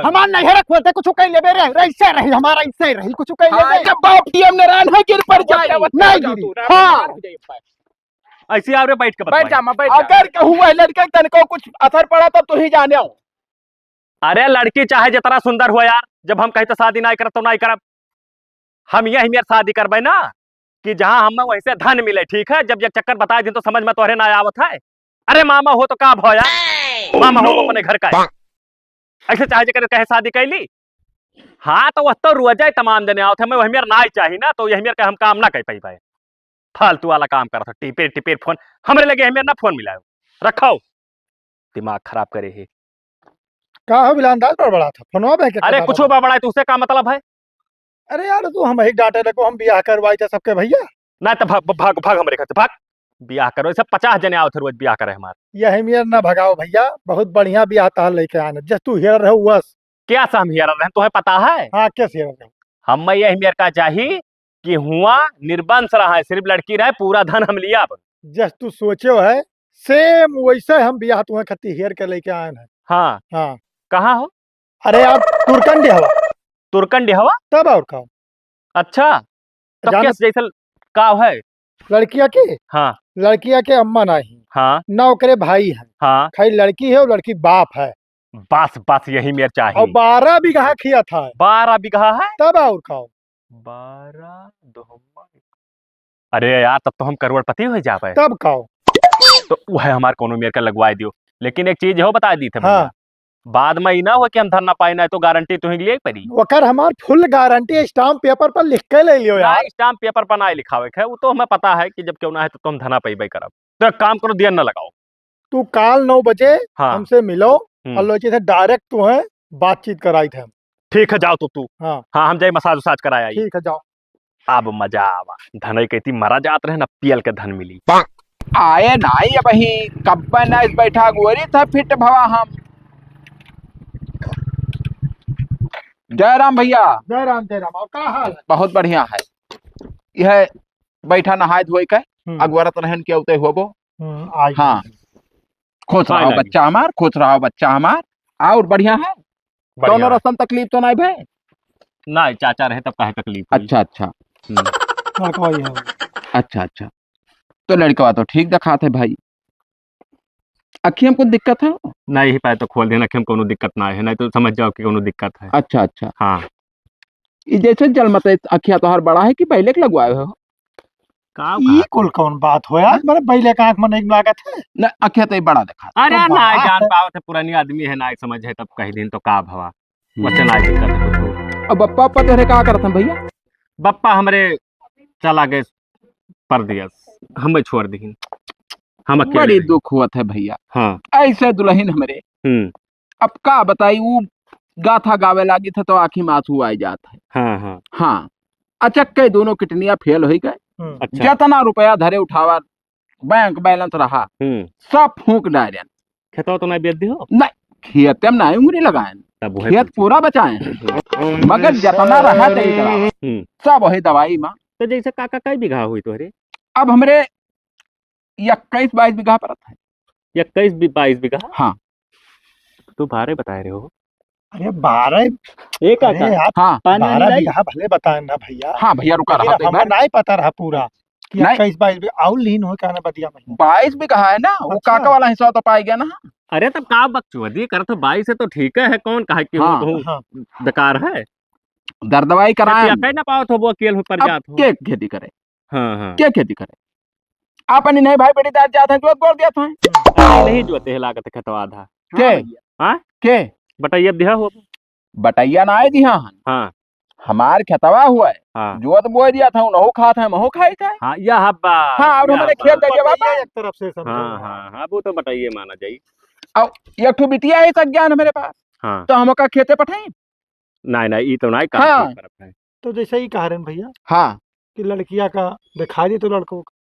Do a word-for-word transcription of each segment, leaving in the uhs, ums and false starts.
हमार नैहर खोलते कुछ कह लेबे रे, ऐसे रही, हमारा ऐसे रही, कुछ कह लेबे। जब बाप टीएम नारायण है, गिर पड़ जाए। नहीं गिरी। हाँ। ऐसे आओ रे, बैठ के बैठ बतलाई। जा, मैं बैठ जा। अगर कहूँ वह लड़के के तनको कुछ असर पड़ा, तब तू ही जाने हो। अरे, लड़की चाहे जितना सुंदर हो यार, जब हम कहीं तो शादी ना करब तो ना करब। हम यही मेर शादी करबे ना कि जहाँ हमें वैसे धन मिले, ठीक है? जब ये चक्कर बता दिन तो समझ में तोहरे ना आवत है। अरे, मामा हो तो का भो यार, मामा हो तो अपने घर का है। ऐसे चाहे जेकर कहे शादी कैली। हाँ, तो वह तो रोजे तमाम जने आवत है, मैं वही मेर ना चाही ना, तो यही मेर का हम काम ना कर पाई भाई। फालतू वाला काम करत हो, टिपिर टिपिर फोन। हमरे लगे हमें ना फोन मिलायो, रखो, दिमाग खराब करे है। का हो बिलान दास बड़बड़ात है? फोनवा पे के अरे कुछ बड़बड़ात? बड़बड़ाए, तुझसे का मतलब है? अरे यार, तू हम ही डांटे लगो, हम बियाह करवाई थे सबके भैया। ना तो भाग, भाग, भाग हमरे घर से, भाग। बियाह करो, ऐसे पचास जने आवत है रोज बियाह करे हमार। यही मेर ना भगाओ भैया, बहुत बढ़िया बियाह तार लेके आने, जस तू हेर रहे वस। क्या से हम हेर रहे हैं, तुम्हें पता है? हाँ, क्या से हेर रहे हो? हम मैं यही मेर का चाही कि हुआ निर्वंश रहा है, सिर्फ लड़की रहे, पूरा धन हम लिया अब। जस तू सोचे है, सेम वैसे हम बियाह तुम्हें खत्ती हेर के लेके आए हैं। हाँ। हाँ। कहाँ हो? अरे यार, तुरकंडी हवा। तुरकंडी हवा? तब और का? अच्छा, तब जान- कैसे जैसे का है? लड़किया के? हाँ। लड़किया के अम्मा नाही। हाँ। ना ओकरे भाई है। हाँ। खाली लड़की है और लड़की बाप है। बस, बस, यही मेर चाही। और बारह बीघा खेत है। बारह बीघा है? तब और का? बारह, दो, अरे यार, तब तो हम करोड़पति हो जाबे। तब का? तो वह हमार कोनो मेर का लगवाए दियो। लेकिन एक चीज हो बता दी थे भैया, हाँ। बाद में ई ना हो कि हम धन ना पाई, ना तो गारंटी तुहीं के लिए पड़ी। ओकर हमार full गारंटी stamp paper पर लिख के ले लियो ना, यार। Stamp paper पर ना लिखावे के है, वो तो हमें पता है कि जब क्यों ना है तो तुम धना पइबे करब। तो एक काम करो, दिया ना लगाओ। तू काल नौ बजे हाँ। हमसे मिलो हम्म। और लोची से direct तू है बातचीत कराई थे हम। ठीक है, जाओ तो तू। हाँ। हाँ, हम जाई massage उसाज कराए आई। ठीक है, जाओ। अब मजा आवा। धनई कहती मरा जात रहे ना, पियल के धन मिली। आए नाई अबहीं, कब्बे नाई बैठा गोरी था फिट भवा हम। जय राम भैया। जय राम, जय राम। और का हाल है? बहुत बढ़िया है। यह बैठा नहाए धोए के, हम्म। अगवरत रहन के उते होबो। हम्म, आई। हाँ। खुश हाँ, रहो नानी। बच्चा हमार, खुश रहो बच्चा हमार। और बढ़िया है? बढ़िया कौनो है। रसम तकलीफ तो नाई भे? नाई, चाचा रहे तब काहे तकलीफ हुई? अच्छा, अच्छा। हम्म। लड़कवा ही है। अच्छा, अच्छा। तो लड़कवा तो ठीक देखात है भाई। अखिया में कुछ दिक्कत है? नाई, ही पाए तो खोल देना, अखिया में कौनो दिक्कत ना है, नाई तो समझ जाओ कि कौनो दिक्कत है। अच्छा, अच्छा। हाँ। ई जैसे जलमत है, अखिया तोहार बड़ा है कि पहले के लगवाए हो? का ई बात? कुल कौन बात हो यार? माने पहले का आँख में नहीं लागत है? न, अखिया तो ई बड़ा देखा। अरे तो ना, बात जान है। पावत है, पुरानी आदमी है, ना समझ है, तब कह दिन तो का भवा। हम्म। वैसे ना दिक्कत है कुछ। अब बप्पा, बप्पा तोहरे का करत हैं भैया? बप्पा हमरे चला गए परदेस, हमें छोड़ दीन, हम अकेले बड़ी रही। दुख हुआ था भैया। हाँ। ऐसे दुल्हन हमरे। हम्म। अब का बताई, ऊ गाथा गावे लागी था तो आँखी में आंसू आ जात है। हाँ, हाँ। हाँ। अचक्के दोनों किडनिया फेल हो गए। हम्म। अच्छा। जितना रुपया धरे उठावा, बैंक बैलेंस रहा, हम्म। सब फूंक डारेन। खेतवा तो नहीं बेच दिहो? नहीं, खेते में नहीं उंगली लगाएन। तब वही खेत पूछी। पूरा बचाए हैं। मगर जितना रहा, तेरी तरह। हम्म। सब वही दवाई में। तो जैसे काका कई बीघा हुई तोहरे? अब हमरे इक्कीस बाईस बीघा परत है। इक्कीस बी-, बाईस बीघा? हाँ। तू बारह बताए रहे हो। अरे बारह, एक अरे आका। यार, हाँ। पानी वानी बारह लाई? बीघा भले बताए ना भैया। हाँ भैया, रुका लेकिन रहा तो एक हमें बार। नहीं पता रहा पूरा कि नहीं। इक्कीस बाईस बीघा और लीन हो क्या ना बतिया में। बाईस बीघा है ना, वो अच्छा। काका वाला हिस्सा तो पाई गया ना। अरे तब का बकचोदी करत हो, बाईस है तो ठीक है, कौन कहा कि वो हाँ। बहुत हाँ। बेकार है? दर दवाई कराए। खेती अकई ना पावत हो, वो अकेल हो पर अब जात हो। के खेती करे? हाँ, हाँ। के खेती करे? अपनी नहीं भाई बेटीदार जात हैं, जोत बोर दिया था। अरे नहीं जोते है लागत खेतवा आधा। के? हाँ भैया। हाँ? के? बटैया दिहा हो। बटैया ना आए दिहा हन। हाँ। हमार खेतवा हुआ है। हाँ। जोत बोर दिया था, उनहु खात है, महु खाई था। हाँ, यह हब्बा। हाँ, और यह हमारे हब्बा। खेत दे दिया बटैया बाबा। एक तरफ से समझो। हाँ, हाँ, हाँ, वो तो बटैया माना जाई। अब एक ठो बिटिया है सज्ञान मेरे पास। हाँ। तो हम ओका खेते पठाई? नहीं, नहीं, ई तो नहीं काम हाँ। ठीक करत है। तो जैसे ही कहा रहे हैं भैया हाँ। कि लड़किया का दिखा दी तो लड़कों का।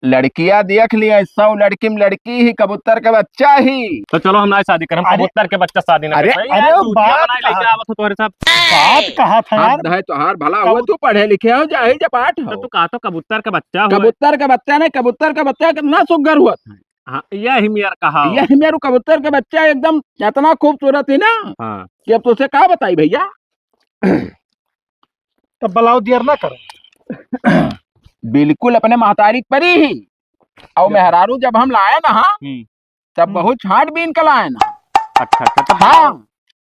लड़किया देख लिया, सौ लड़की में लड़की ही, कबूतर का बच्चा ही। तो चलो हम ना शादी करम, अरे, कबूतर के बच्चा शादी ना अरे, करते। अरे, यार, वो चूतिया बात बनाए लेके कहा, आवत हो तोहरे साथ। बात कहा था यार। हद है तोहार, भला हुआ कबू-, तू पढ़े लिखे हो, जाहिल जपाट हो। तो तू कहा तो कबूतर का बच्चा हो। कबूतर का बच्चा नहीं, कबूतर का बच्चा कितना सुग्घर हुआ था। हाँ, यही मेर कहा। यही मेर कबूतर के बच्चा एकदम इतना खूबसूरत है ना हाँ। कि अब तुझसे का बताई भैया। तब बलाओ दियर ना करो। बिल्कुल अपने महतारी के परी ही। और हाँ। मेहरारू जब हम लाए ना, हाँ, हम्म। तब हम्म। बहुत छांट बीन के लाए ना। अच्छा, अच्छा, तब हाँ।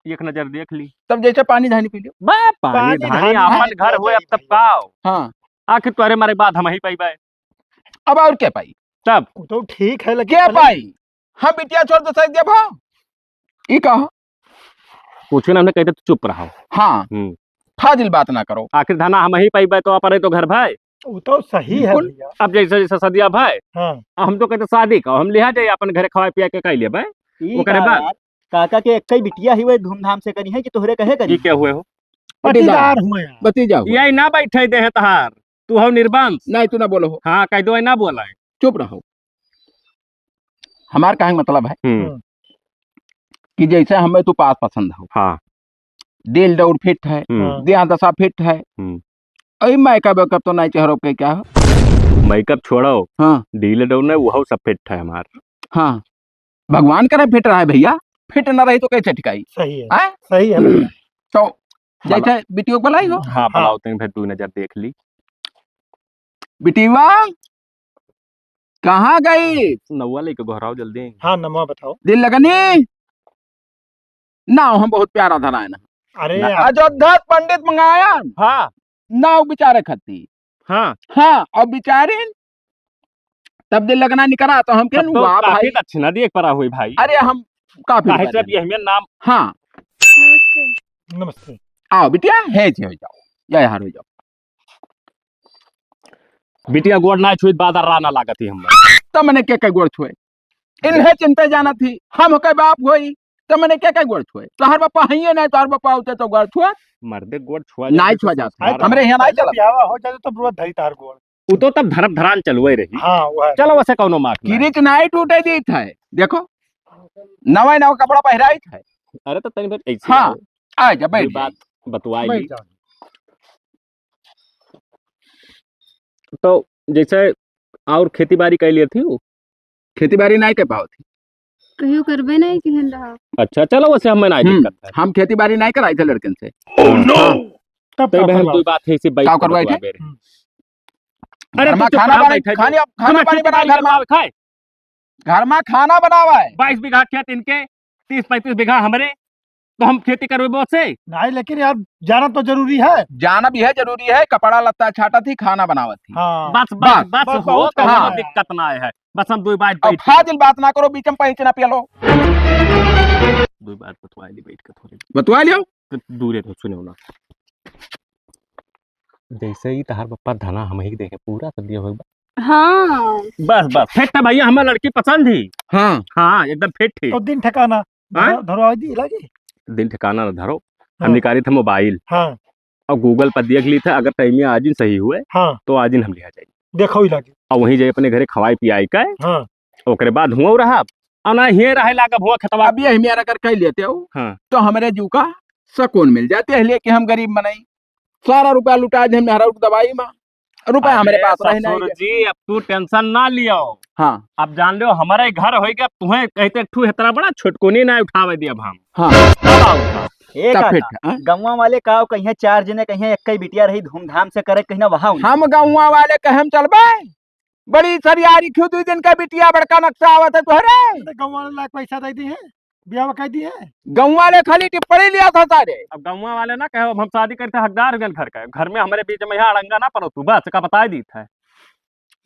एक नजर देख ली। तब जैसे पानी धानी पी लियो। बा, पानी पानी धानी धानी आपन धानी घर पी होए, अब जाई तब भाई। का हो? हाँ। आखिर तोहरे मारे बाद हम ही पाई बाय। अब और क्या पाई? तब? वो तो ठीक है, लेकिन क्या पहले पाई? हम बिटिया छोड़ दे सही देबो? ई कहो। कुछ ना हमने कहते तो चुप रहो। हाँ। हम्म। फाजिल बात ना करो। आखिर धना हम ही पाई बाय तो अपने तो घर भाई। वो तो सही है बिल्कुल। भैया। अब जैसे जैसे सदिया भाई, हाँ। हम तो कहते शादी का, हम लिहा जाए अपन घरे खवाए पिया के कह लेबे। ई ओकरे का बाद? यार, काका के एक ही बिटिया ही वही धूमधाम से करी है कि तोहरे कहे करी? ई क्या हुए हो? पटीदार। पटीदार हुए हैं। भतीजा हुए। यही ना बैठे दे है तहार, तू हो निर्बंस। नहीं, तू ना बोलो हो। हाँ, कह दो, ना बोला है। चुप रहो। हमार कहे के मतलब है हम्म। हम्म। कि जैसे हमें तू पास पसंद हो। हाँ। दिल डौर फिट है, हम्म। हाँ। देह दशा फिट है। हम्म। अई मेकअप वेकअप तो नहीं चेहरों पे क्या हो? मेकअप छोड़ो। हाँ। दिल डौर नहीं, वो सब फिट है हमार। हाँ। भगवान करे फिट रहे भैया, फिट ना रही तो कैसे ठिकाई? सही है। हैं? सही है भैया। तो जैसे बिटियो को लाई हो? हाँ, हाँ। बुलाओ तनी फिर दू नजर देख ली। बिटिया, कहाँ गई? नौवा लेके गोहराओ जल्दी। हाँ, नौवा बताओ। दिल लगनी? नाव हम बहुत प्यारा धराए ना। अरे ना, यार। अयोध्या से पंडित मंगाया। हाँ। नाव बिचारे खाती। हाँ। हाँ, और बिचारिन तब दिल लगना निकरा तो हम तब कहन, तो "वाह काफी भाई।" दक्षिणा दिए परा हुई भाई। अरे हम काफी काहे रुपया से अब देना। ये हमें नाम हाँ। नमस्ते। नमस्ते। आओ बिटिया, हे जी हो जाओ, या यार हो जाओ। बिटिया गोड़ ना छुई, बादर राना लागत ही हम। तो मैंने के के गोड़ छुए? इन्हें चिंता जाना थी, हम के बाप होई, तो मैंने के के गोड़ छुए? तोहर बापा हइये नहीं, तोहर बापा होते तो गोड़ छुए? मर्दे गोड़ छुआ नहीं जाते छुआ तो जाता। संस्कार हमरे यहाँ नहीं चलत। ब्याह हो जाते तो ब्रो धरी तार गोड़। उ तो तब धरत धरान चलुए रही। हाँ, वह। चलो, वैसे कौनो माफ ना। किरिच नाई टूटे दीत है। देखो, नवा नवा कपड़ा पहिराइत है। अरे, तो तनी भर ऐसे हाँ, आओ। आ जा, बैठ दो जा। बात बतवाई बैठ ली। जाओ। तो जैसे और खेती बाड़ी कर लिए थी वो? खेती बाड़ी नहीं कर पाओ थी। कहियो करबे नहीं किहन रहा। अच्छा, चलो, वैसे हमें नहीं हम्म, दिक्कत है। हम खेती बाड़ी नहीं कराई थे लड़कन से। Oh, no! हाँ। तब तो का बहन, करवाओ? कोई बात है, इसे बैठ का के करवाई बतवा थे? दे रहे। हम्म। अरे, घर में तू चुप खाना रहो, बनाई, बैठे खाने, दो। खाना हमें पानी खेती बनाई बाड़ी घर में। करवावे खाए। घर में खाना बनावा है। बाईस बीघा खेत इनके, तीस पैंतीस बीघा हमरे, तो हम खेती करबे बोसे? नहीं, लेकिन यार, जाना तो जरूरी है। जाना भी है, जरूरी है। कपड़ा लत्ता छाटा थी, खाना बनावत थी। हाँ। बस, बस, बस। बस, बस बस, हो, बहुत तो है। हाँ। दिक्कत ना है। बस हम दो बात अब बैठ के फाजिल बात ना करो, बीच में पैंच ना पिया लो। दो बात बतवा ली बैठ के थोड़ी। बतवा लियो। तो दूरे तो सुनो ना। जैसे ही तहार पप्पा धना हम ही देखे, पूरा कर दिया होगा। हाँ। बस, बस, फिट है भैया, हमें लड़की पसंद ही। हाँ। हाँ, एकदम फिट है। तो दिन ठिकाना हाँ? धर-, धरवा दी लागे। दिन ठिकाना न धरो, हम हाँ। निकाली थे मोबाइल। हाँ। और Google पर देख ली था, अगर टाइम में आज दिन सही हुए, हाँ। तो आज दिन हम लिहा जाए। देखो ही लागे। और वहीं जाए अपने घरे खवाई पियाई के, हाँ। ओकरे बाद हुआ रहा, और ना हिये रहे लागा हुआ खतवा। अब ये मेरा कर कह लेते हो, हाँ। तो हमरे जू का सकून मिल जाते हैं, लेके हम गरीब मनई। सारा रुपया लुटा दे मेहरारू के दवाई में, रुपया हमरे अरे पास रहे नहीं ससुर गया। जी, अब तू tension ना लियो। हाँ। अब जान लियो, हमारे घर होई गया, तुम्हें कहते एक ठू इतना बड़ा छोटकुनी ना उठावे दिया अब हम। हाँ। तब आऊंगा। ए तब काका, फिर, हाँ? गौवा वाले का कहिया चार जने कहिया एक ही बिटिया रही, धूमधाम से करे, कहिया वहाँ उनका। हम गौवा वाले कहे हम चलबे? बड़ी सरियारी क्यों दुई दिन का बिटिया बड़का नक्शा आवत है तोहरे? अरे गौवा वाले लाख पैसा दे दी है, ब्याह कर दी है। गौवा वाले खाली टिप्पणी लिया था सारे। अब गौवा वाले ना कहे, अब हम शादी करते हकदार हो गए घर का। घर में हमारे बीच में यहाँ अड़ंगा ना पड़ो तू, बस का बता दी था।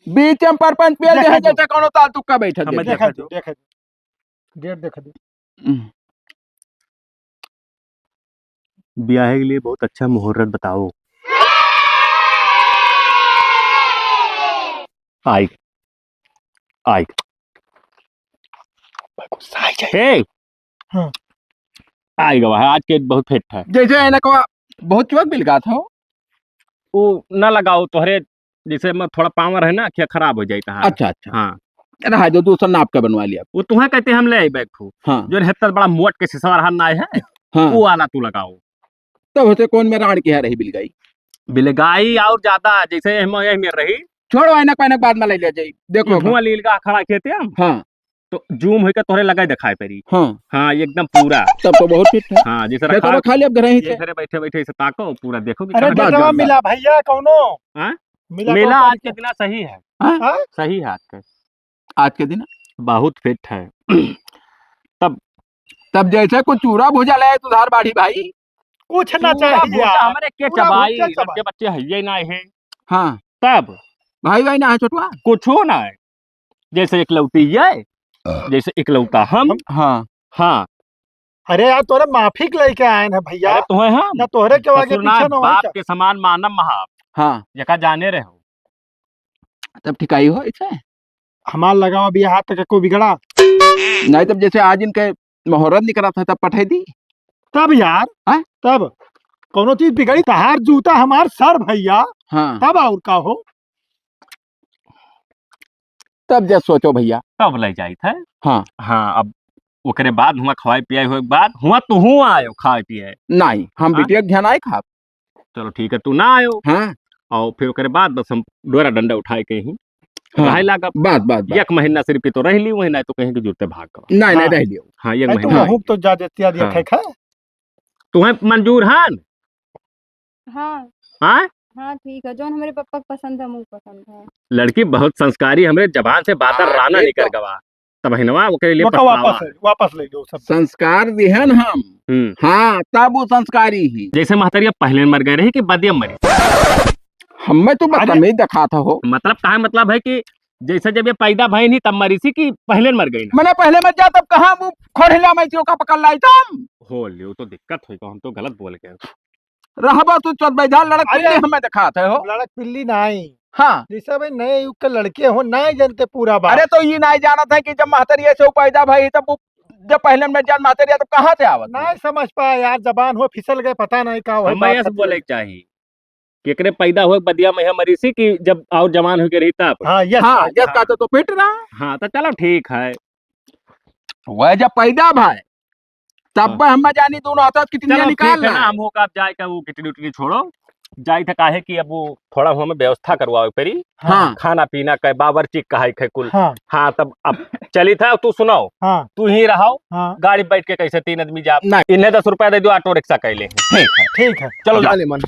बीच में परपंच पेल दे देखा है, दो। जैसे कोनो ताल तुक्का बैठा हमें दे। देखा देखा दो, दो। देखा दो। डेट देखा दो। हम्म। ब्याह के लिए बहुत अच्छा मुहूर्त बताओ। आई, आई। गुस्सा आई जाए। हे! हाँ। आई गवा है, आज के बहुत फिट है। जैसे ऐनकवा बहुत चुअक बिलगात हो। वो ना लगाओ, तोहरे जैसे मैं थोड़ा पावर है ना, क्या खराब हो जाए तहार। अच्छा, अच्छा। हाँ। रहा जो दूसरा नाप का बनवा लिया। वो तुम्हें कहते हम ले आई बैग को। हाँ। जो हेत्तर बड़ा मोट के सिसवा रहा ना है, हाँ। वो वाला तू लगाओ। तब होते कौन में राड़ के यहाँ रही बिलगाई? बिलगाई और ज्यादा, जैसे हम यही में रही। छोड़ो, ऐनक पैनक बाद में ले लिया जाई। देखो ये धुआं लील का खड़ा खेते हम। हाँ। तो zoom होइके तोहरे लगाई देखाई परी। हाँ। हाँ, एकदम पूरा। तब तो बहुत fit है। हाँ, जैसे देखो, रखा, खा लिया अब घर ही ये से। घरे बैठे बैठे इसे ताको, पूरा देखो कि अरे, कहाँ डेटवा जाता। मिला भैया कौनो? हाँ? मिला मिला कौन आज के दिन सही है। हाँ? हाँ? सही है आज के। आज के दिन? बहुत fit है। तब तब जैसे कुछ चूरा भूजा ले आए तो उधार बाढ़ी भाई। कुछ ना चूरा चाहिए भूजा यार। हमरे के पूरा चबाई, भूजा चबाई। लड़के बच्चे हइये ना है। हाँ। तब? भाई भाई ना है छोटवा? कुछो ना है। जैसे इकलौती ये, जैसे इकलौता हम। हम? हाँ। हाँ। अरे यार, तोरे माफिक लेके आए हैं भैया। अरे तोहे हम ना तोहरे के आगे ससुर ना पीछे ना होई बाप का? के समान मानम महा। हाँ। जेका जाने रहो। तब ठिकाई हो इसे? हमार लगावा भी हाथ तक को बिगड़ा। नहीं तब जैसे आज इनके मुहूर्त निकला था तब पठाई दी। तब यार, हाँ? तब कौनो चीज बिगड़ी, तहार जूता हमार सर भैया। हाँ। तब और का हो? तब जे सोचो भैया। तब ले जाइत है। हाँ। हाँ, अब ओकरे बाद हुआं खवाए पियाए होए के बाद हुआं तुहूँ आयो खाए पिए। नहीं, हम हाँ? बिटिया के ध्यान आए खाब। चलो ठीक है, तू ना आयो। हाँ। और फिर ओकरे बाद बस हम डोरा डंडा उठाए के ही हाँ। रहे लागब। बात, बात, बात। एक महीना सिर्फ तो रह ली वही, नहीं तो कहीं के जुरते भाग गवा। नहीं, नहीं, हाँ। रह लियो। हाँ, एक नहीं तो महीना। वहू तो जा देती आदि हाँ। खाए खा। तुम्हें मंजूर हन? हाँ। हाँ? हाँ, ठीक है, जौन हमरे पप्पा के पसंद है, मुँह पसंद है। लड़की बहुत संस्कारी, हमरे जबान से बात हाँ, राना ये निकर तो गवा। तब हिनवा ओकरे लिए वो का पछतावा वापस है। ले, वापस ले लो सब। संस्कार दिहन हम। हम्म। हाँ, तब वो संस्कारी ही। जैसे महतरिया पहले मर गए रही कि बदिया मरी? हमें तो अरे! बदतमीज दिखात हो। मतलब, कहा मतलब है कि जैसे जब ये पैदा भई नहीं तब मरी सी कि पहले मर गई ना? मने पहले मर जा तब कहाँ वो खोड़िला में जो का पकड़ लाई तुम? हो लियो तो दिक्कत होई, हम तो गलत बोल गए। रहबो तू चोद बैधा लड़क अरे! पिल्ली हमें दिखात है हो। लड़क पिल्ली नाई। हाँ। जैसे भाई नए युग के लड़के हो, नाई जानते पूरा बात। अरे तो ये नाई जानत है कि जब महतरिया से उ पैदा भई तब वो, जब पहले में जान महतरिया तो कहाँ से आवत है? नाई समझ पाए यार, जबान हो फिसल गए, पता नहीं का हो, हमें बात यस सब बोले के चाही कि एकरे पैदा होए बदिया में मरी सी कि जब और जवान हो के रही तब। हाँ, यस हाँ, बात। यस हाँ। का तो, तो फिट रहा। हाँ, तो चलो ठीक है। वह जब पैदा भई तब हाँ। हम जानी दोनों हाथों से कितनी चलो, निकाल ठीक है रहा ना, है। हम हो का अब जाए का वो कितनी उतनी छोड़ो, जाए थे काहे कि अब वो थोड़ा हमें व्यवस्था करवावे पड़ी। हाँ। खाना पीना का, बावर्ची कहाई खे कुल। हाँ। हाँ, तब अब चली था, तू सुनाओ। हाँ। तू ही रहो, हाँ। गाड़ी बैठ के कैसे तीन आदमी जाब? नहीं। इन्हें दस रुपया दे दो, ऑटो रिक्शा कह ले। ठीक है। ठीक है। चलो, जाओ। जाने मन।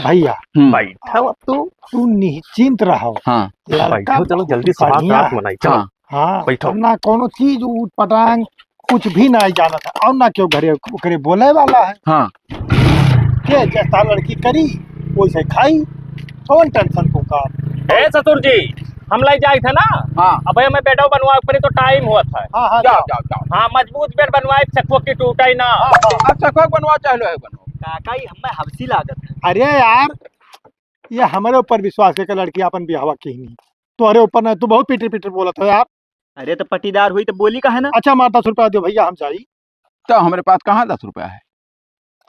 भैया, हम्म। बैठो अब तू। तू निश्चिंत रहो। हाँ। लड़का बैठो, चलो जल्दी सुहाग बढ़िया रात है। मनाई, चलो। हाँ। हाँ, बैठो। ना कोनो चीज ऊट पटांग, कुछ भी नाई जानत है, और ना केहू घरे ओकरे बोले वाला है। हाँ। के जैसा लड़की करी, वैसे खाई, कौन tension को काम? ए ससुर जी, हम लाई जाइत है ना? हाँ। अब हमें बेडो बनवाए पड़ी तो time होत है। हाँ, हाँ, जाओ, जाओ। जाओ, जाओ। हाँ, मजबूत बेड बनवाए, चकवकी टूटे ना। हाँ, हाँ। अब चकवक बनवाओ, चाहे लोहे बनवाओ। काका, ई हमें हबसी लागत है। अरे यार, ये हमरे ऊपर विश्वास करके लड़की अपन बियाहवा किहनी। तोहरे ऊपर ना, तू बहुत पिटर पिटर बोलत हो यार। अरे तो पटीदार हुई तो बोली काहे ना? अच्छा, हमार दस रुपया दियो भैया, हम जाई। तो हमरे पास कहाँ दस रुपया है?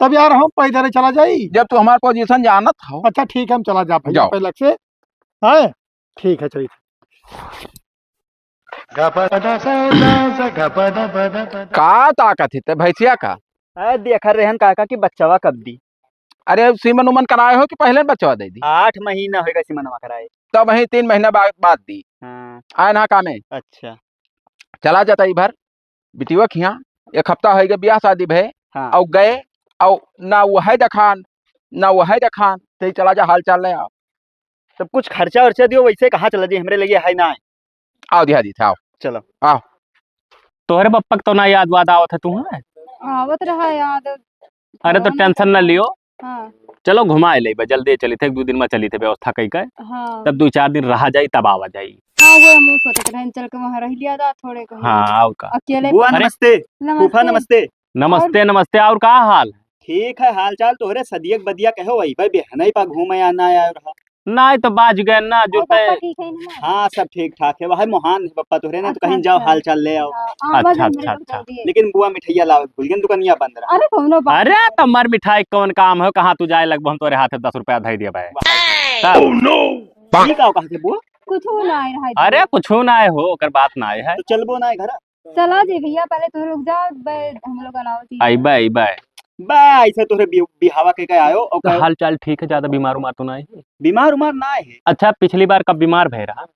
तब यार हम पैदल ही चला जाई। जब तू हमार position जानत हो। अच्छा ठीक है, हम चला जा भैया, जाओ। पहले से। हैं? ठीक है, चलिए। का ताकत है ते भैंसिया का? अरे, देखा रहन काका की बच्चवा कब दी। अरे, सीमन उमन कराए हो कि पहले बच्चवा दे दी? आठ महीना होइगा सीमनवा कराए। तब वही तीन महीना बाद, बाद दी। हाँ। आए ना कामे। अच्छा। चला जाता ई भर, बिटिया खिया, एक हफ्ता होइगा बियाह शादी भए, हाँ। और गए, और ना वो है देखान, ना वो है देखान, ते चला जा हाल चाल ले आओ। सब कुछ खर्चा वर्चा दियो, वैसे कहाँ चला जाई, हमरे लगे है ना। आओ दिहा दी थे, आओ। चलो। आओ। तोहरे पप्पा के तो ना याद वाद आवत है तुम्हें? आवत रहा याद। अरे तो tension ना लियो। हाँ। चलो घुमाए लेबे, जल्दी चली थे, एक दो दिन में चली थे व्यवस्था कई के। हाँ। तब दो चार दिन रहा जाई, तब आवा जाई। हाँ, वो हम सोचत रहन, चल के वहाँ रह लिया जा थोड़े को। हाँ, आओ का। अकेले बुआ अरे। नमस्ते। फूफा नमस्ते। नमस्ते। नमस्ते, नमस्ते, और का हाल? ठीक है हाल चाल, तोहरे सदियक बदिया कहो वही भाई बिहनई पा घूमे आना आया रहा। नाहीं तो बाज गए ना, और जुरते। पापा ठीक है ना? हाँ, सब ठीक ठाक है। वह मोहान है पप्पा तोहरे ना, तो अच्छा, कहीं जाओ, अच्छा। हाल चाल ले आओ। हाँ, आवा अच्छा, जाए, अच्छा, मेरे को अच्छा। जल्दी है। लेकिन बुआ मिठाइया लावे भूल गए, दुकानिया बंद रहा। अरे, कौनो बात अरे, नहीं। तो मर मिठाई कौन काम है, कहाँ तू जाए लगभग हम तोरे हाथ में दस रुपया धई दिया भाई। वाह। तब। Oh, no! ये का कहा थे बुआ? कुछ हो ना आए रहा है। अरे, कुछ हो ना आए हो, ओकर बात ना आए है। तो चलबो ना है घर? चला जी भैया, पहले तू रुक जा, बे, हम लोग अनावत ही। अइबे, अइबे। बे, ऐसे तोहरे बि-, बिहावा के, के आयो, तो ओकर हाल चाल ठीक है, ज्यादा बीमार उमार तो ना है? बीमार उमार ना है। अच्छा, पिछली बार कब बीमार भए रहा?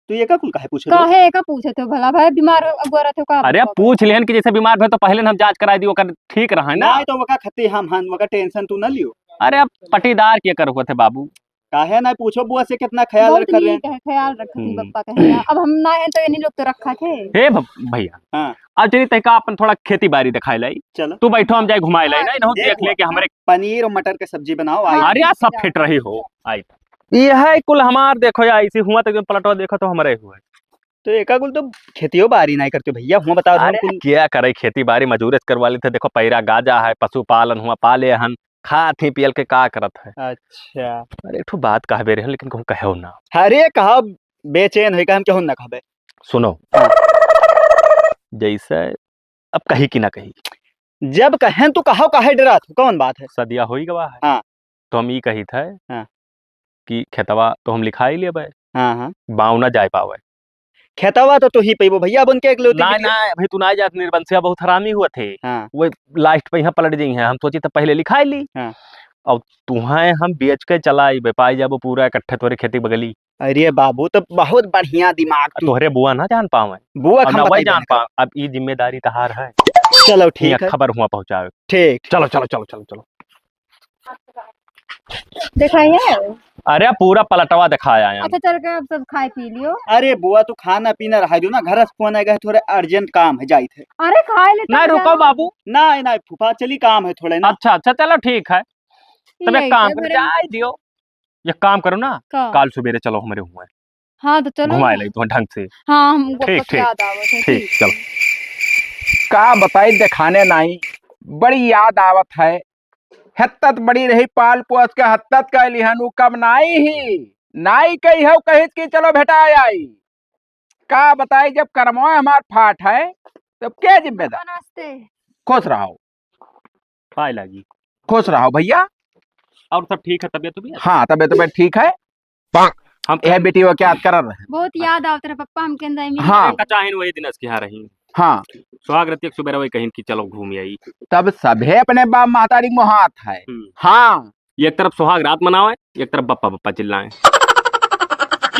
तू एका कुल काहे पूछत हो? काहे एका पूछत हो भला भाई, बीमार हो, अगोरत हो का अरे, अब बताओ? पूछ लेहन कि जैसे बीमार भय तो पहले न हम जाँच कराई दी, ओकर ठीक रहे ना। नाहीं तो ओका खत्ती हम हन, ओका tension तू न लियो। अरे, अब पटीदार के कर होत है बाबू। काहे नाहीं पूछो, बुआ से कितना ख्याल बहुत रखत रहे। नीक है, ख्याल रखत ही हम्म। पप्पा कहे। अब हम ना हैं तो इन्हीं लोग तो रखा थे। हे भ-, भैया। हाँ। अब चली तैका अपन थोड़ा खेती बाड़ी दिखाए लाई। चलो। तू बैठो, हम जाए घुमाए लाई हाँ, ना, इन्हों देख देख ले हुआ। कि हमरे पनीर और मटर के सब्जी बनाओ, आई। अरे यार, सब फिट रही हो, आई। यह कुल हमार देखो यार, ऐसे हुआ तो एकदम पलटो देखो तो हमरे हुआ। तो एका कुल तो खेतियो बाड़ी नाहीं करते भैया, हुआ बताओ अरे कुल। क्या करे, खेती बाड़ी मजूरे से करवा लेते। देखो पैरा गाजा है, पशुपालन हुआ, पाले हन, खात ही पियल के का करत है। अच्छा। अरे एक ठो बात कहबे रहे, लेकिन कहूँ कहो ना। अरे कहा बेचैन होई का, हम केहू ना कहबे। सुनो। हाँ। जैसे अब कही कि ना कही? जब कहें तो कहो, काहे डरात हो, कौन बात है? सदिया होई गवा है। हाँ। तो हम ई कही थे हाँ। कि खेतवा तो हम लिखाई लेबे। हाँ, हाँ। बाँव ना जाए पावे। खेतवा तो तू ही पैबो भैया, अब उनके एकलौती ना, बिटिया। ना, अभी तू ना जात, निर्बंसिया बहुत हरामी हुआ थे। हाँ। वो last पे यहाँ पलट जाई हैं, हम सोची तो पहले लिखाई ली। हाँ। अब तुहें हम बेच के चला आइबे, पाई जाबो पूरा इकट्ठे तोरे खेती बगली। अरे बाबू, तो बहुत बढ़िया दिमाग आ, तू। तोहरे बुआ ना जान पावे। बुआ और हम ना वही बताई जान देने का। पा-, अब ई जिम्मेदारी तहार है। चलो, ठीक हियाँ है। खबर हुआ पहुँचावे। ठीक। चलो, चलो, चलो, चलो, चलो। देखाई है? अरे, पूरा पलटवा देखाया है। अच्छा, चल के अब सब खाए पी लियो। अरे बुआ, तू खाना पीना रहा दो ना, घर से फोन आएगा, थोड़े urgent काम है, जाइत है। अरे, खाए ले नहीं, तब रुको जाओ। बाबू। नहीं, नहीं, फूफा, चली, काम है थोड़े ना। अच्छा, अच्छा, चलो, ठीक है। तब एक यही काम तो करो, मेरे जाए दियो। एक काम करो ना, का? काल सुबेरे चलो हमरे हुए। हाँ, तो चलो घुमाए ना। लाई तुहें ढंग से। हाँ, हमको ठीक, कुछ ठीक। याद आवत है, ठीक, ठीक। चलो। का बताई, देखाने नाई, बड़ी याद आवत है। हत्तत बड़ी रही, पाल पोस के हत्तत कै लिहन, उ कब नाई ही, नाई कही हो, कहित कि चलो बेटा आई। का बताई, जब करमवा हमार फाट है, तब के जिम्मेदार? नमस्ते। खुश रहो। पाए लागी। खुश रहो भैया। और सब ठीक है, तबियत, तबियत? हाँ, तबियत, तबियत ठीक है। हम यह बेटी वो क्या याद करत रहे? बहुत याद आवत रहे पप्पा, हम केन जाई मिले। हाँ। का चाहे वही दिन अस के यहाँ रही। हाँ। सुहाग रतिया के सुबेरे वही कहिन कि चलो घूम आई। तब सभे अपने बाप महतारी मोहात है। हम्म। हाँ। एक तरफ सुहाग रात मनावे, एक तरफ बप्पा बप्पा चिल्लाए।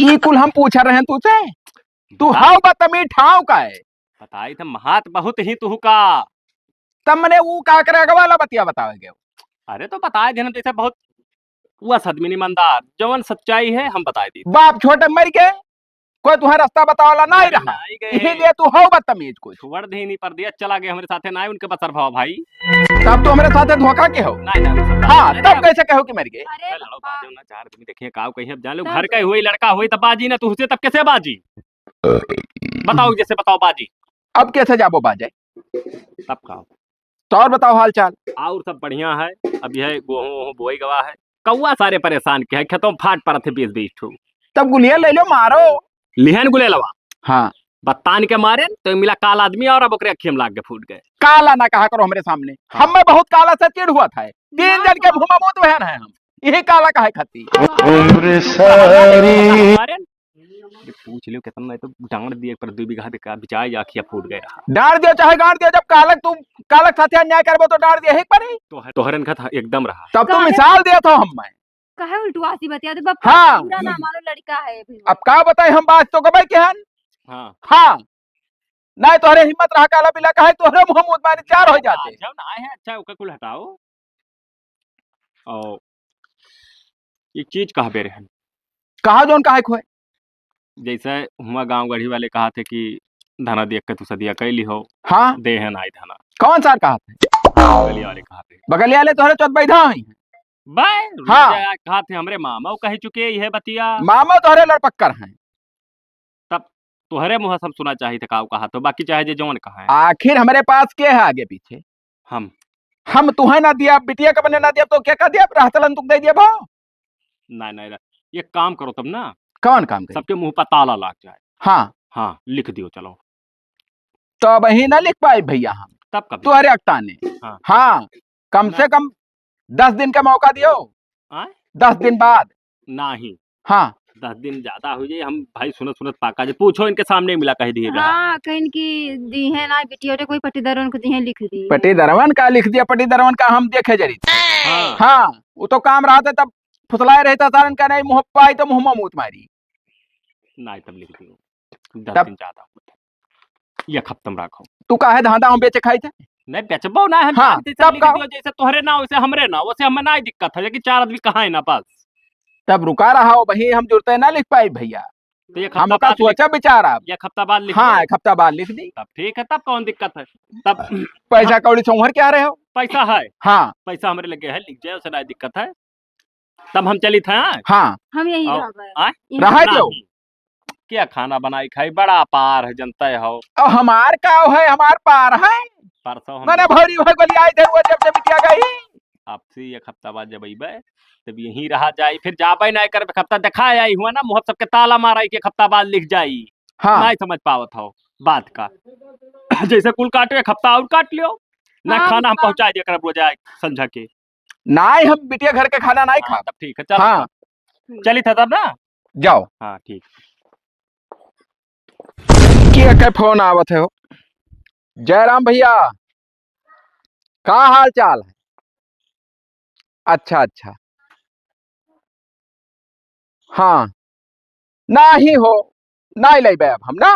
ई कुल हम पूछा रहे तुझसे, तू बता। हाउ बतमीज ठाव का है? बताई था महात बहुत ही तुहू का। तब मने ऊ का करे, अगवा वाला बतिया बतावे गयो। अरे तो बताए देना, जैसे बहुत वस आदमी ईमानदार, जवन सच्चाई है हम बताए दी। बाप छोटे मर गए, कोई तुहे रास्ता बतावला नहीं अरे रहा, नहीं गए। इसीलिए तू हो बदतमीज कुछ। छोड़ दे नहीं, परदेस चला गए, हमरे साथे ना उनके बसर भाव भाई। तब तो हमरे साथे धोखा के हो। नहीं, नहीं, वो सब हाँ, नहीं, तब नहीं, कैसे कहो कि मर गए? अरे अरे लड़ो, बाबा। बाजो ना, चार आदमी देखिए, काव कहीं अब जान लो, तब घर का हुई, लड़का हुई, तब बाजी ना, तू हुसे तब कैसे बाजी? बताओ, जैसे बताओ बाजी। अब कैसे जाबो बाजे? तब का? तो और बताओ हाल चाल। और सब बढ़िया है, अब यह गोहूं वोहूं बोई गवा है, कौआ सारे परेशान के है, खेतों में फाट पड़त है बीस बीस ठू। तब गुलिया ले लो, मारो। लिहन गुलेलवा। हाँ। बत्तान के मारे तो मिला काल आदमी और अब ओकरे अखियम लाग के फूट गए। काला ना कहा करो हमरे सामने, हाँ। हम में बहुत काला से चिढ़ हुआ था, तीन जन के भूमा मूत बहन है हम, यही काला काहे खाती। उम्र सारी मारे ये पूछ लियो कितना, नहीं तो डांड दिए पर दो बीघा का बिचाए जा खिया फूट गया। डांड दियो चाहे गांड दियो, जब कालक तू, कालक साथे अन्याय करबो तो डांड दिए ही पड़ी। तो है, तोहरन का था एकदम रहा। तब तो काहे? मिसाल दिया था हम मैं। काहे उल्टवासी बतिया दे बाप, हाँ। बुरा ना मानो, लड़का है अभी। अब का बताई हम, बात तो कबई के हन। हाँ। हाँ। नहीं तोहरे हिम्मत रहा काला बिला, काहे तोहरे मुंह मुंह मारी चार हो जाते। जब ना आए हैं, अच्छा ओका कुल हटाओ। और एक चीज कहबे रहन। कहा जौन काहे खोए? जैसे हुआ गांव गढ़ी वाले कहा थे कि धना देख के तू सदिया कैली हो। हाँ। देहन आई धना। कौन सार कहा थे? बगलिया वाले कहा थे। बगलिया वाले तोहरे चौथ बैठा हुई। बाय, हाँ। रोजा आज कहा थे हमरे मामा, वो कह चुके ये बतिया। मामा तोहरे लड़पक्कर हैं। तब तोहरे मुँह से हम सुना चाहित है, का कहा तो, बाकी चाहे जे जौन कहा है। आखिर हमरे पास के है आगे पीछे? हम। हम तुहे ना दिया, बिटिया के बने ना दिया, तो के का दिया? रहतलन तुक दे दिया भो। नहीं, नहीं, नहीं। एक काम करो तब ना। कौन काम करी? सबके मुँह पर ताला लाग जाए। हाँ। हाँ, लिख दियो, चलो। तो अब ही ना लिख पाए भैया हम। तब कब? तोहरे अकताने। हाँ। हाँ, कम से कम दस दिन का मौका दियो। आय? दस दिन बाद। नहीं। हाँ। दस दिन ज्यादा हो जाए, हम भाई सुनत सुनत पाका जे। पूछो इनके सामने मिला कह दिए गा। हाँ, कहीं की दी है ना बिटिया, कोई पट्टीदार उनको दी है, लिख दी। पट्टीदारवन का लिख दिया, पट्टीदारवन का हम देखे जरी। हाँ। हाँ, वो तो काम रहा था तब फुसलाए रहता सारन का, नहीं मुँह पाई तो मुँह में मूत मारी। नाहीं, तब लिख दियो। दस तब? दिन ज्यादा होत है। एक हफ्ता में राखो। तू काहे धांधा हम बेचे खाई थे? नहीं, बेचबो ना, हम हाँ, जानते तब चल लिख का? दियो, जैसे तोहरे ना, वैसे हमरे ना, वैसे हमें ना ही दिक्कत है, लेकिन चार आदमी कहाँ है ना बस। तब रुका रहा हो, वही हम जुड़ते ना लिख पाई भैया। तो एक हफ्ता हमका बाद लिख, सोचा विचार आप। एक हफ्ता बाद लिख हाँ, दे। एक हफ्ता बाद लिख दी। तब ठीक है, तब कौन दिक्कत है? तब पैसा कौड़ी सोहर क्या रहे हो? पैसा है। हाँ। पैसा हमरे लगे है, लिख जाए, उसे ना दिक्कत है। तब हम चली थे, हाँ? हाँ। हम यहीं और, रहबे। आय? यहीं रहा रहबे। जाओ। नहीं। क्या खाना बनाई खाई? बड़ा पार है, जनता हो। अब हमार का है, हमार पार है। परसों हम मने भौरी भाई गोली आई थे, वो जब जब बिटिया गई। आपसे एक हफ्ता बाद जब अइबे, तब यहीं रहा जाई, फिर जाबे ना कर, एक हफ्ता देखा आई हुआ ना, मुहब सबके ताला मारा कि एक हफ्ता बाद लिख जाई। हाँ। नहीं समझ पावत हो बात का। जैसे कुल काटो, एक हफ्ता और काट लियो। ना हाँ, खाना हम हाँ। पहुँचा दिया करब रोज आए संझा के। नाहीं, हम बिटिया घर के खाना नाहीं हाँ, खाब। तब ठीक है, चलो हाँ। तब। चली था तब ना? जाओ। हाँ, ठीक। के के फोन आवत है हो? जयराम भैया, का हाल चाल है? अच्छा, अच्छा। हाँ। नाहीं हो, नाहीं लइबे अब हम ना।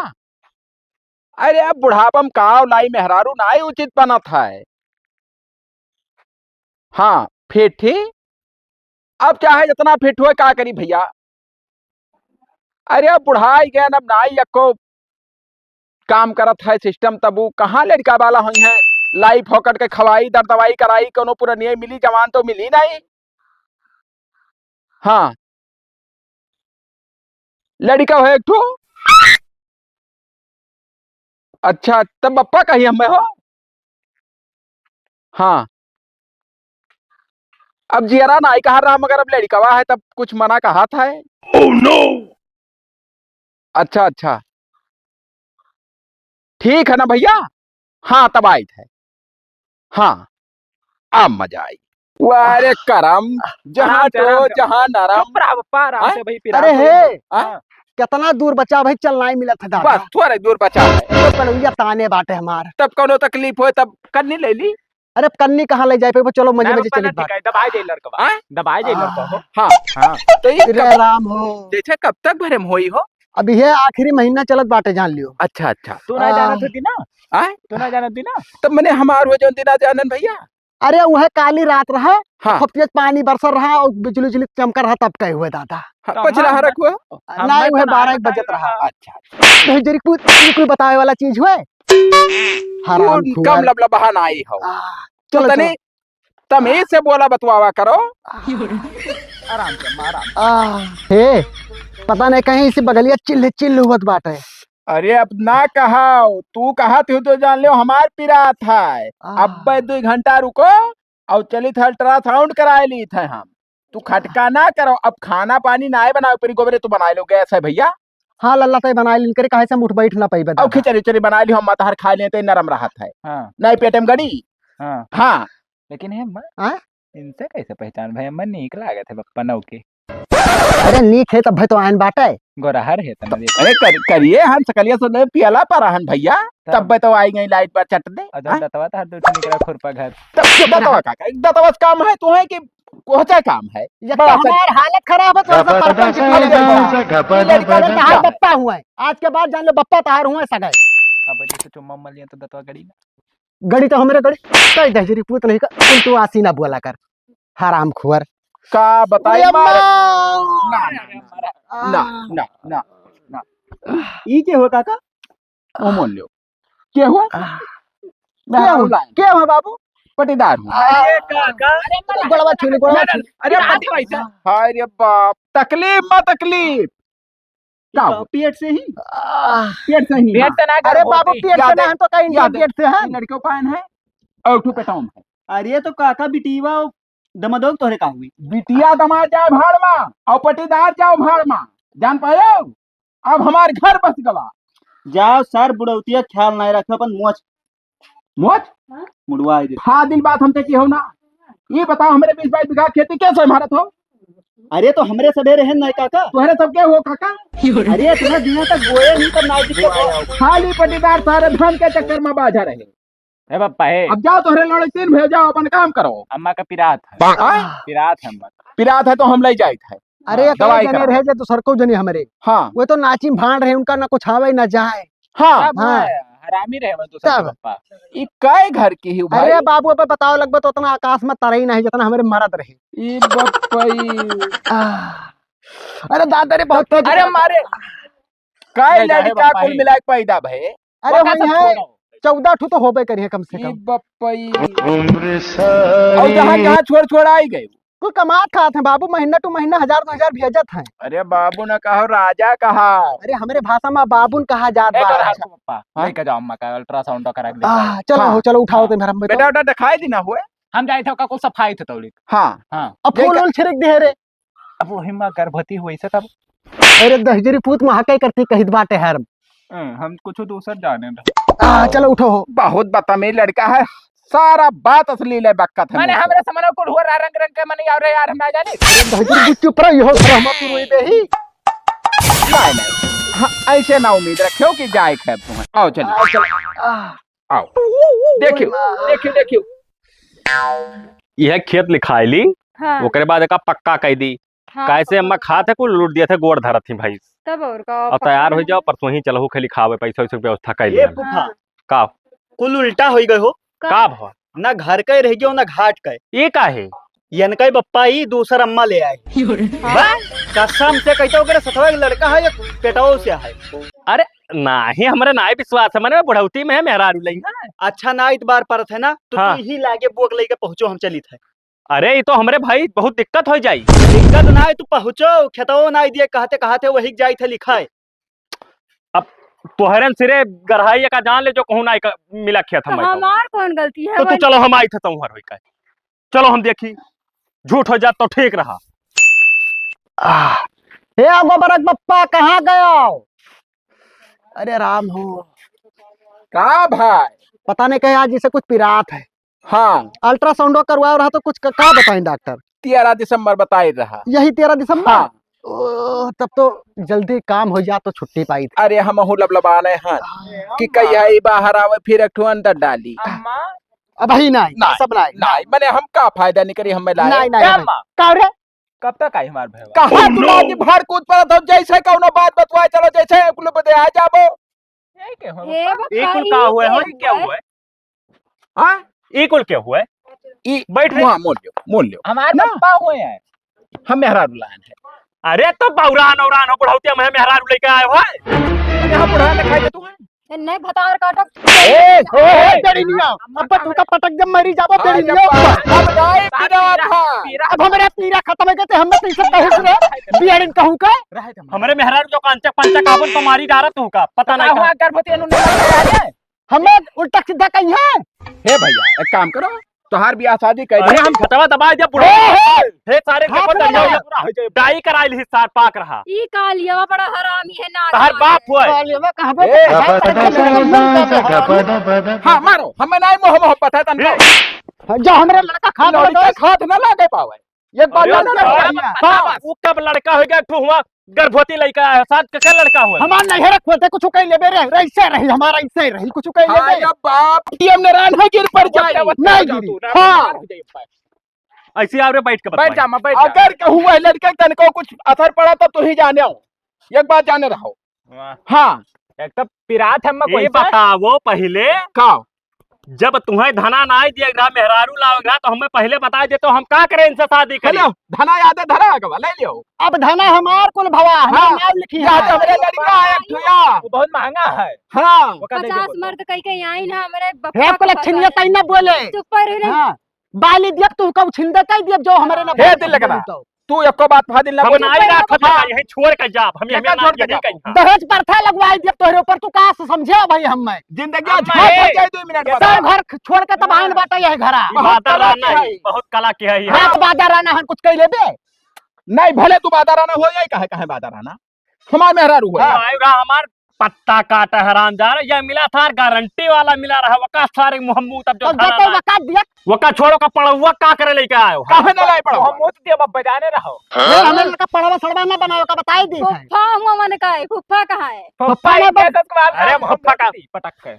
अरे, अब बुढ़ापा में काव लाई मेहरारू नाहीं उचित बनत है। हाँ, फिर ठीक। अब चाहे जितना फिट होए, का करी भैया? अरे, अब बुढ़ाई गए, अब नाई एको काम करत है सिस्टम, तब उ कहाँ लड़िका वाला होइहैं? लाई फोकट के खवाई, दर दवाई कराई, कोनो पुरनिया मिली, जवान तो मिली नाहीं। हाँ, लड़िका हो एक ठो। अच्छा, तब बप्पा कही हमें हो? हाँ। अब जियरा नाई कहा रहा, मगर अब लड़िकवा है, तब कुछ मना कहा था। Oh no! अच्छा, अच्छा। ठीक है ना भैया? हाँ, तब आइत है। हाँ, अब मजा आई। वाह रे करम, जहाँ आराम से, आराम टोक, से। जहाँ नरम। चुप रहा बप्पा, आराम हैं? से भाई, पिरात अरे हो। हे, हाँ। कितना दूर बचा भाई, चल नाई मिलत है दादा। बस थोड़े दूर बचा है। तो कलैया ताने बाटे हमार। तब कौनो तकलीफ होए तब कन्नी ले ली। अरे कन्नी कहाँ ले जाए पे, चलो मजे ना मजे बप्पा, चली ना बात। ठीक है, दबाए दे लड़कवा। हैं? दबाए दे लड़का हो। हाँ। हाँ। तो ये रे कब, राम हो। जैसे कब तक भरे में होई हो? अब ये आखिरी महीना चलत बाटे, जान लियो। अच्छा, अच्छा। तू ना जानत होती ना? आय? तू ना जानत थी ना? तब मने हमार हो जौन दिना जानन भैया। अरे उहे काली रात रहे, हाँ। खूब तेज पानी बरसल रहा और बिजली उजली चमका रहा, तब कहे हुए दादा। हाँ, तो पछला हमार हरक हुआ? ना हमार उहे तो बारह एक बजत रहा। अच्छा, अच्छा। नहीं, जरी कुछ, कुछ बतावे वाला चीज हुए। हराम तू कम लबलबाहा नाई हो। आ, तू चलो, तनी चलो। तमीज से बोला बतवावा करो। आराम से, आराम से। आ, हे, पता नहीं कहीं इसी बगलिया चिल्ल चिल्ल हुवत बाटे। अरे अब ना कहाओ, तू कहा तू तो जान लो हमार पिरात है। आ। अब्बे दो घंटा रुको और चली थे अल्ट्रासाउंड कराए ली थे हम। तू खटका ना करो, अब खाना पानी नाय बनाओ, परी गोबरे तू बनाए लो, गैस है भैया। हाँ लल्ला तय बनाए लिन करे, काहे से हम उठ बैठ ना पाइबे अब दादा। खिचड़ी उचड़ी बनाए ली, हम मतहर खा लेते नरम रहत है। हाँ। नाय पेट में गड़ी। हाँ। हाँ। लेकिन हे अम्मा, हाँ? इनसे कैसे पहचान भाई? अम्मा नीक लागत है बप्पा नौ के। अरे नीक है तब भाई तो आयन बाटे। गोरहर है तब। अरे कर, करिए हन सकलिया से ले पियला पर हन भैया। तब। तब तो आई गई लाइट पर चट दे। और जब हाँ? दतवा तो हर दो निकला खुरपा घर। तब चुप रहा। दतवा का, का? दतवा से काम है तू है कि कोहचा काम है? ये तो बस। हमार हालत खराब है, तो ऐसा परपंच किया जाए। ये लड़का ने कहा, "बप्पा हुआ है, आज के बाद जान लो बप्पा तहार हुआ है सगाई।" अब जैसे चुम्मा मल लिया तो दतवा गड़ी ना। गड़ी तो हमरे गड़ी, कई दहजरी पूत नहीं का, उल्टू आसी ना बोला कर, हराम खुअर। का बताई अरे मारे? अम्मा! ना, ना, ना, ना, ना, ना, ना। ई के हुआ काका? ओ मोल लियो। के हुआ? आह। मैं के हुआ? लाइन। के हुआ बाबू? पटीदार हूँ। अरे काका। अरे गोड़वा छू ले, गोड़वा छू ले। अरे पटी भाई साहब। हाय रे बाप, तकलीफ मा तकलीफ। का का हो? पेट से ही? आह। पेट से ही, पेट हाँ। से ना अरे कर बाबू, होती। पेट से याद ना है, हम तो कहीं याद है। पेट से है। ये लड़कियों पायन है और एक ठो पेटाउन है। अरे तो काका बिटीवा दमदोग तोहरे का हुई? बिटिया दमाद जाए भाड़ मा और पटीदार जाओ भाड़ मा। जान पायो? अब हमार घर बस गवा। जाओ सर, बुढ़ौतिया ख्याल नहीं रखे अपन मोच। मोच? हाँ? मुड़वा आई दे। हाँ, दिल बात हमसे की हो ना। ये बताओ, हमरे बीस बाईस बीघा खेती कैसे भारत हो? अरे, तो हमरे सबे रहे ना, काका। तोहरे सब के हो, काका? अरे, इतना दिन तक बोए नहीं, तब नाजुक के बोआ। खाली पटीदार सारे धन के चक्कर में बाझा रहे। ए बप्पा, हे। अब जाओ, तोहरे लड़े तीन भेजाओ, अपन काम करो। अम्मा का पिरात है। हाँ? पिरात है अम्मा का। पिरात है तो हम ले जाइत है। अरे, हाँ, एक दवाई जने करा। रहे जे दूसर को जने हमरे। हाँ। वो तो नाची भांड रहे, उनका ना कुछ आवे ना जाए। हाँ। सब हाँ। है, हरामी रहे वो दूसर तब। के पप्पा। ई कै घर के ही भाई? अरे बाबू, अब बताओ लगबे तो उतना आकाश में तारा ही नहीं जितना हमरे मरद रहे। ई बप्पई। आह। अरे दादा रे, बहुत तेज अरे मारे। कै ले जाए लड़का बप्पा कुल ही। मिला के पैदा भए? अरे वो का वही सब है, छोड़ो। चौदह ठो तो होबे करिए कम से ई कम। बप्पई। और जहाँ जहाँ छोड़ छोड़ आई गए। कुल कमात खात हैं बाबू, महीना टू महीना हजार दो हजार भेजत हैं। अरे बाबू न कहो, राजा कहा। अरे हमरे भाषा में बाबू न कहा जात ए, बा। तोरा हाथ को पप्पा, हाँ? लेके जाओ अम्मा का, ultrasound करा के आह, दिखाओ। चलो हाँ। हो, चलो उठाओ हाँ। तो मेरा बेटा, बेटा दिखाई दी ना हुए। हम जाए थे ओका कुल सफाई थे तौलिक। हाँ। हाँ। अब फूल लेके उल छिड़क दे रे। अब वही माँ गर्भवती हुई से तब। अरे दहिजरी पूत महकई करती कहित बाटे हर। हम्म, हम कुछ दूसर जाने दो। आ, चलो उठो हो। बहुत बदतमीज लड़का है, सारा बात असली ले बकत है माने मुझसे। हमरे समझ कुल हुआ रंग रंग के मने यार, यार हम ना जाने। अरे दहिजरी चुप रहो, यो हम तू रोई बेही। नहीं, नहीं। हाँ, ऐसे ना उम्मीद रखियो कि जाए खेब तुम्हें। आओ चलिए। आओ, चलो। आ। आओ। देखियो, देखियो, देखियो। यह खेत लिखाइली, हाँ। ओकरे बाद एका पक्का कइ दी। हाँ, काहे से अम्मा पक्का। खात है कुल लूट दिया था, गोड़ धरत थी भाई। तब और का, और पक्का तैयार हो ना। जाओ, परसों ही चलहु खेली खावे, पैसा वैसा के व्यवस्था कइ ए लिया। फूफा, हाँ। का? कुल उल्टा होइ गए हो। का? का भवा? ना घर के रह गयो, ना घाट के। ये का है? यनका ही बप्पा ही दूसर अम्मा ले आए। बा? कसम से कहते हो, ओकरे सथवा एक लड़का है, एक पेटवा से है। अरे, नाही, हमरे नाही विश्वास है, मने बुढ़ौती में है, मेहरारू लई है। अच्छा, ना इतबार परत है ना, तो हाँ। तू ही लागे बोक लेके पहुँचो, हम चलित है। अरे, ई तो हमरे भाई बहुत दिक्कत होइ जाई। दिक्कत ना है, तू पहुँचो, खेतवा ना दिए, कहते, कहते वही जाई थे लिखाए। अब तोहरन सिरे गरहाई का जान ले, जो कहूँ ना मिला खेत तो हम आए तो। हमार कौन गलती है तो तू भाई? चलो, हम आई थे तोहर होई का। चलो हम देखी, झूठ हो जात तो ठीक रहा। आह, हे गोबरक बप्पा, कहाँ गयो? अरे राम हो। का भाई? पता नहीं कहे आज इसे कुछ पिरात है। हाँ। Ultrasound करवाओ रहा तो कुछ क-, का बताएं डॉक्टर? तेरह दिसंबर बताए रहा। यही तेरह दिसंबर? हाँ। ओह, तब तो जल्दी काम हो जा तो छुट्टी पाई थी। अरे हमहू लबलबाने हैं हाँ। कि कहिया ई बाहर आवे फिर एक ठो अंदर डाली। अम्मा। अब ही नहीं, नहीं, सब नहीं। नहीं, मने हम का फायदा नहीं करी, हमें लाए। नहीं, नहीं, ए नहीं। अम्मा। का रे? कब तक आई हमार भैया? कहाँ तू आज भर कूद पड़त हो, जैसे कौनो बात बतवाए चलो, जैसे कुल बदे आ जाबो। यही के हो हे बप्पा? बप्पा, ई कुल ई का हुए के हो, ई क्या हुए? हुए? हाँ? ई कुल के हुए? ई बैठ रे। वहाँ मोल लियो, मोल लियो। हमार ना। बप्पा हुए हैं। हम मेहरारू लायन है। अरे तो बौरान औरान हो, बुढ़ौतिया में मेहरारू लेके आए हो है? अरे हम बुढ़ा दिखाई दे तू है? ए, नहीं भतार काटब। ए, ए, ए, ए, बेड़िनिया, अब तू का पटक जब मरी जाबो, हाँ, बेड़िनिया जब ऊपर। अब नहीं पीरा था। अब हमरा पीरा खत्म हो गए थे, हमने तो इसे कहे सुने, बियाड़िन कहूँ का। रहे दे, हमरे मेहरारू जो कांचा पंचा काबन पर मारी डारा तू का, पता नहीं हुआ का। गर्भवती अनु नहीं लगा है। हमें उल्टा सीधा कहीं है। हे भैया, एक काम करो, तोहार बियाह शादी कर अरे दे। हम घटवा दबा दिया बुढ़ा। ए, ए, हे सारे हाँ, के पता बुढ़ा। नहीं, डाई कराइल ही सार पाक रहा। ई कालियावा बड़ा हरामी है ना। तोहार बाप हुआ है। कालियावा कहाँ पे? ए, हाँ, मारो, हमें नहीं मोह मोहब्बत है तनको। हाँ, जो हमरे लड़का खात लड़का खात ना लागे पावे। एक बात अरे जान ले यार, भैया। हाँ, वो कब लड़का हो गया, एक ठो हुआ गर्भवती लड़का है, साथ के क्या लड़का हुआ? हमार नहीं है, रखो, ते कुछ कह लेबे रे, ऐसे रही, हमारा ऐसे रही, कुछ कह लेबे। हाँ, या बाप, ये हमने रान है, गिर पड़ जाए। नहीं गिरी। हाँ। ऐसे आओ रे, बैठ के बैठ बतवाई। जा, मैं बैठ जा। अगर कहूँ वह लड़के तनको कुछ असर पड़ा, तो तू ही जाने हो। एक बात जाने रहो। वाह। हाँ। एक तो पिरात है, मैं ये कोई से बताओ पहले। का? जब तुम्हें धना नाई दिया रहा, मेहरारू लाओ रहा, तो हमें पहले बता दे, तो हम का करें इनसे शादी करें? हेलो, धना याद है, धरा है, ले लियो। अब धना हमार कुल भवा, हमार हाँ। नाम लिखी याद है। हमरे लड़का है, एक ठो या। वो बहुत महंगा है। हाँ। वो का दे दे पचास बोल। मर्द कई के आई ना, हमरे बप्पा हे, कुल का अच्छी फंसा नियत है। आई ना बोले। चुप रहे। हाँ। बाली दियब तू का उछिल दे, कह दियब जो हमरे ना हे बोले दिल लगना। तो। तू एको बात फादिल ना हम बोल। ना आई रहा था, हाँ। यही छोड़ के जाब, हम यही ना छोड़ के यही जाब। कहीं। दहेज प्रथा लगवाई दियब तोहरे ऊपर, तू का समझे भाई हम मैं? जिंदगी हम झांक हो ए, जाए दो मिनट बाद। सब घर छोड़ के तब आइन बाटा यही घरा। ई बहुत बादर कला रहना के है, है। बहुत कला के है ये। हाँ, तो बादर रहना है, कुछ कह लेबे? नहीं, भले तू बादर रहना हो, यही कहे, कहे बादर रहना। हमार मेहरारू है। हाँ, आयो रहा हमार पत्ता काटा हरामजादा, यह मिला था गारंटी वाला मिला रहा, वका सारे मुहम्मू तब जो अब धरा जब तक ना। वका दिया। वका छोड़ो का पड़वा का करे लेके आयो? काहे ना लाए पड़वा? हम मुझ दिया बजाने रहो। ये हमें लड़का पड़वा सड़वा ना बनाओ का बताई दी है। फुफ्फा हुआ मन का है, फुफ्फा कहाँ है? फुफ्फा फुफ्फा ही ना क्या बन- सब बात अरे हम फुफ्फा का पटक के।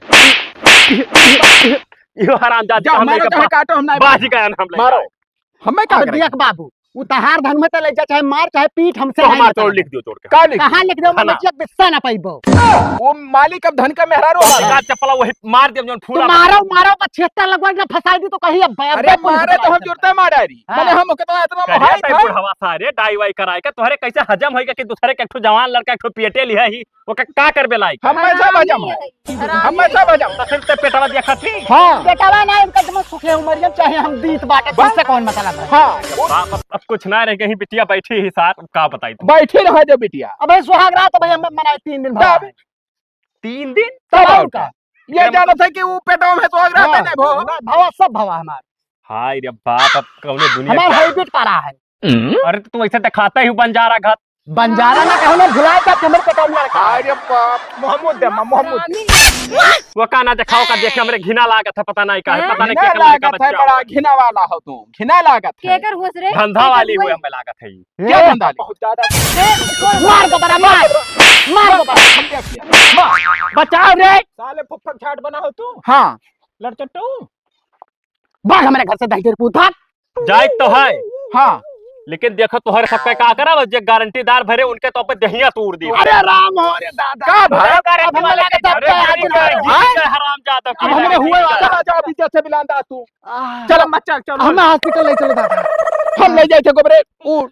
यो हरामजादा जा, हम मारो लेके चाहे बा-, काटो, हम नहीं बाज मारो। गया ना हम लेके मारो। आए। हमें का अब करें? देख बाबू, उ तहार धन में त ले जा, चाहे मार, चाहे पीट, हमसे तो नाहीं हमार मतलब। तोड़ लिख दियो, तोड़ के। का लिख? कहाँ लिख देउ? धना। मतलब बिस्सा ना पाइबो। वो मालिक अब धन का मेहरारू तो है। का चपला वही मार दियो, जौन तू फूला। मारो, मारो, पचहत्तर लगवा के फंसाई दी तो कही अब, अब अरे अब पुलिस मारे तो हम पकड़ाई। जुरते मार डारी। हाँ। मने हम ओके तो इतना करिया मोहाई तई था। बुढ़वा सारे डाई वाई कराए के तोहरे कैसे हजम होइगा कि दूसरे के एक ठो जवान लड़का एक ठो पियटे लिहा ही, ओके का करबे लाई? हम ऐसा हरामी बजाम। है, हरामी हम ऐसा है। बजाम। तो फिर ते पेटवा देखा थी? हाँ। पेटवा ना, इनका जमा सुखे उमरिया चाहे हम दीत बाटे, बस। तुमसे कौन मतलब है? हाँ। बाप, अब, अब कुछ ना रह गई, बिटिया बैठी ही साथ, अब का बताई तू? बैठे रहा जो बिटिया। अबे सुहाग रात भाई हम मनाए तीन दिन तब? भर। तीन दिन? तब तब और और का? का? ये अरे जानत है कि वो पेटवा में सुहाग रात है हाँ, ना भो? ना, भवा सब भवा हमार। हाय रे बाप, अब कौने दुनिया हमार का habit पड़ा है। अरे तो तू ऐसे दिखाता ही बंजारा घात। बंजारा ना कहूँ ना, भुलाए जात हमर पेटवा में लड़का। अरे बाप, मोहम्मद दे, मा-, मोहम्मद। हरामी। वो का ना दिखाओ का देखे, हमरे घिना लागत है, पता नहीं का है, हाँ? पता नहीं घिना के कमरे का लागत है, बच्चा बड़ा हो। घिना वाला हो तू, घिना लागत है। केकर होस रे? धंधा वाली हुए हमें लागत है। क्या ए, धंधा वाली? बहुत ज्यादा। ए, मार दो बड़ा, मार। मार दो बड़ा। मार। बचाओ रे। साले फुफ्फक झाट बना हो तू। हाँ। लड़चट्टू। भाग हमारे घर से, दही तेरे पूत, भाग। जाइत तो है। हाँ। लेकिन देखो तोहरे सबके का करा, बस जे गारंटीदार भरे उनके तो पे दहिया तोड़ दी। अरे राम हो रे दादा। का भाई? गारंटी अब वाला हमारे के साथ अरे क्या गाड़ी आज का ना? जीत का हराम जादा अब हमारे हुए वाला। चला जाओ विदेश से बिलांदा तू। आह। चलो मत चल, चलो। हमें hospital ले चलो दादा। हम ले जाए थे गोबरे, ऊ,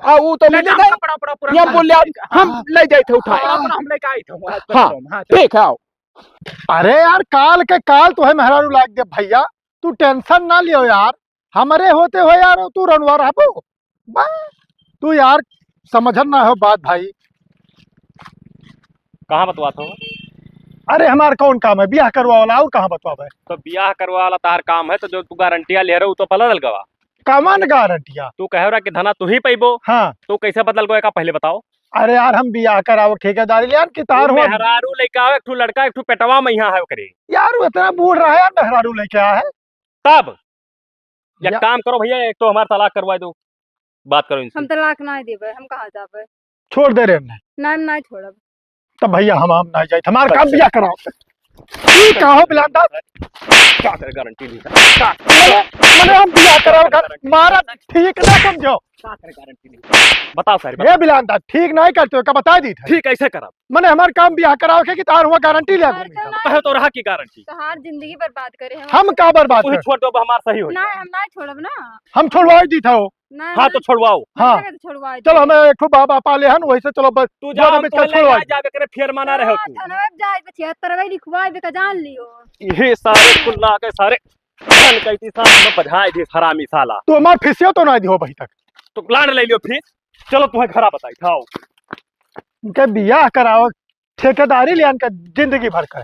आ, ऊ तो ले मिले जाओ, नहीं। कपड़ा, उपड़ा पूरा ये हम बोल लिया, हाँ। हम ले जाए थे उठाए। कपड़ा, उपड़ा हम लेके आए थे, हाँ, hospital में। हाँ, चलो। ठीक है, आओ। अरे यार, काल के काल तोहे मेहरारू लाग दे भैया, तू tension ना लियो यार, हमरे होते हो यार, तू रनवा रहबो। बा, तू यार समझन ना हो बात भाई। कहाँ बतवात हो? अरे हमार कौन काम है, बियाह करवा वाला, और कहाँ बतवावे? तो बियाह करवा वाला तार काम है, तो जो तू गारंटिया ले रहे हो, तो पला दल गवा। कमन गारंटिया? तू कहे रहा कि धना तू ही पैबो। हाँ। तू कैसे बदल गए का पहले बताओ। अरे यार, हम बियाह करावे ठेकेदारी ले यार, कि तार तू हो। मेहरारू लेके आओ, एक ठो लड़का, एक ठो पेटवा में यहाँ है ओकरे। यार, वो इतना बूढ़ रहा है यार, मेहरारू लेके आया है। तब? एक या- काम करो भैया, एक तो हमार तलाक करवा दो, बात करो इनसे। हम तलाक ना देबे, हम कहाँ जाबे? छोड़ दे रहे हमने। ना, ना छोड़ब। तब भैया हम, हम ना जाइत, हमार काम बियाह कराओ। ई का हो बिलांदा? का करे गारंटी नहीं? का? मने, मने हम बियाह कराओ, मारा ठीक ना समझो। का करे गारंटी नहीं? बताओ सारे, ए बताओ। बिलांदा, ठीक नहीं करते हो, का बता दी था? ठीक ऐसे करब। मने हमार काम बियाह कराओ के कि तार हुआ गारंटी ले हमार दूंगी। तो ना कहे तो रहा की गारंटी। तोहार जिंदगी बर्बाद करे हम। हम का बर्बाद तू ही कर? छोड़ दो, अब हमार सही हो ना, जाए। हम ना छोड़ब ना। हम छोड़वाई दी था वो। ना, हाँ, ना। तो छोड़वाओ। हाँ। कैसे कैसे छोड़वाई चलो, दी? हमें एक ठो बाबा पा ले हन, वही से चलो बस, तू जा, जोर हम में तोहले चल छोड़वाई। ले जाबे करे, फिर मना रहे हो हाँ, तू। थाना में जाए, पचहत्तर में लिखवाए, बेका जान लियो। ये सारे कुल्ला के सारे धन कैसी साथ में बजाए दी हरामी साला। तू हमार फीसियो तो ना दिहो अभी तक। तो लान ले लियो फीस। चलो तुम्हें घरा बताई, खाओ। इनके बियाह कराओ, ठेकेदारी लियान का जिंदगी भर का।